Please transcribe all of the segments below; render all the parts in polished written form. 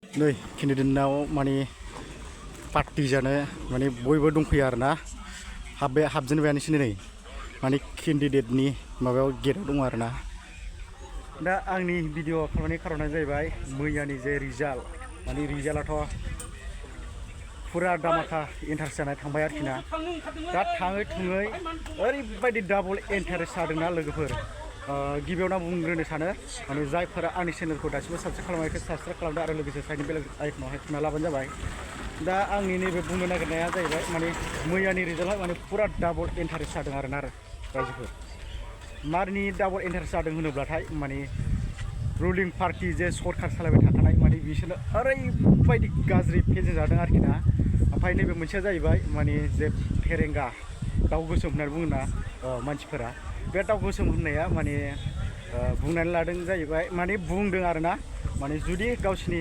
नै केन्डिडेटनाव माने पार्टि जानो माने बयबो दंफैयो आरोना हाबजेनबायानोसै नै माने केन्डिडेटनि माबायाव गेटआव दङ आरोना। दा आंनि भिडिअ खालामनायनि खारना जाहैबाय मैयानि जे रिजाल्ट माने रिजाल्टआथ' फुरा दामाखा इन्टारेस्ट जानाय थांबाय आरोखि ना। दा थाङै थुङै ओरैबायदि डाबल इन्टारेस्ट जादोंना लोगोफोर। गिबियावनो आं बुंग्रोनो सानो माने जायफोरा आंनि चेनेलखौ दासिमबो साबस्क्राइब खालामाखै साबस्क्राइब खालामदो आरो लोगोसे साइडनि बेल आइकनावहाय थुना लाबानो जाबाय। दा आंनि नैबे बुंनो नागिरनाया जाहैबाय माने मैयानि रिजाल्टआ माने फुरा डाबल इन्टारेस्ट जादों आरोना रायजोफोर। मारनि डाबल इन्टारेस्ट जादों होनोब्लाथाय माने रुलिं पार्टि जे सरकार सालायबाय थाखानाय माने बिसोरनो ओरैबायदि गाज्रि फेजेन जादों आरोखि ना। ओमफ्राय नैबे मोनसेया जाहैबाय माने जे फेरेंगा दाउ गोसोम होननानै बुङोना मानसिफोरा, बे दाउ गोसोम होननाया माने बुंनानै लादों जाहैबाय माने बुंदों आरोना माने जुदि गावसिनि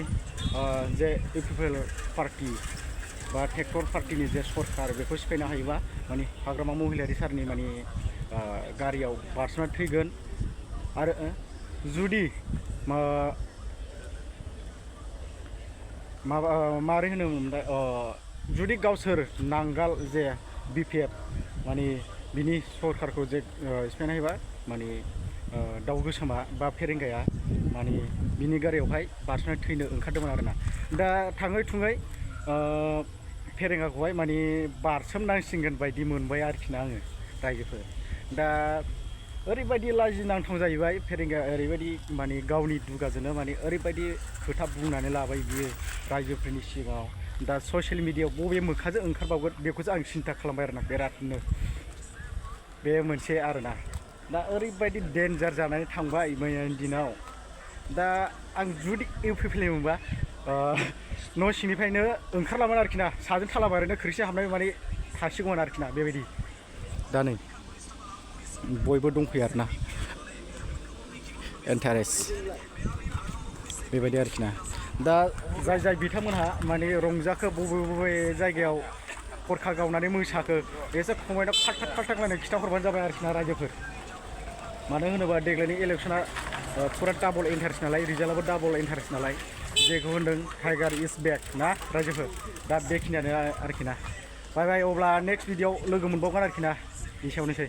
जे UPPL पार्टि बा ट्रेक्टर पार्टिनि जे सरकार बेखौ सिफायनो हायोबा माने हाग्रामा महिलारि सारनि माने गारियाव बारसोमना थैगोन। आरो जुदि मारै होनोमोनलाय जुदि गावसोर नांगाल जे BPF माने बिनि सरकारखौ जे सिफायनो हायोबा माने दाउ गोसोमा बा फेरेंगाया माने बिनि गारियावहाय बारसोमनानै थैनो ओंखारदोंमोन आरोना। दा थाङै थुङै फेरेंगाखौहाय माने बारसोमनांसिगोन बायदि मोनबाय आरोखि ना आङो रायजोफोर। दा ओरैबायदि लाजिनांथाव जाहैबाय फेरेंगाया ओरैबायदि माने गावनि दुगाजोंनो माने ओरैबायदि खोथा बुंनानै लाबाय बियो रायजोफोरनि सिगाङाव। दा ससियेल मिडियायाव बबे मोखांजों ओंखारबावगोन बेखौसो आं सिन्था खालामबाय आरोना बिरादनो। बे मोनसे आरोना दा ओरैबायदि डेन्जार जानानै थांबाय मैयानि दिनाव। दा आं जुदि UPPL मोनबा न' सिंनिफ्रायनो ओंखारलामोन आरोखि ना, साजों थाला बारैनो खोरखि हाबनाय माने थासिगौमोन आरोखि ना बेबायदि। दा नै बयबो दंफैयो आरोना इन्टारेस्ट बेबायदि आरोखि ना। दा जाय बिथांमोनहा माने रंजाखो बबे जायगायाव हरखा गावनानै मोसाखो एसे कमेन्टआव फाट लायनाय खिन्थाहरबानो जाबाय आरोखि ना रायजोफोर। मानो होनोबा देग्लायनि इलेक्सना फुरा डाबल इन्टारेस्ट नालाय, रिजाल्टआबो डाबल इन्टारेस्ट नालाय, जेखौ होनदों टाइगार इज बेक ना रायजोफोर। दा बेखिनियानो आरोखि ना। बाय बाय, अब्ला नेक्स्ट भिडिअआव लोगो मोनबावगोन आरोखि ना। एसेयावनोसै।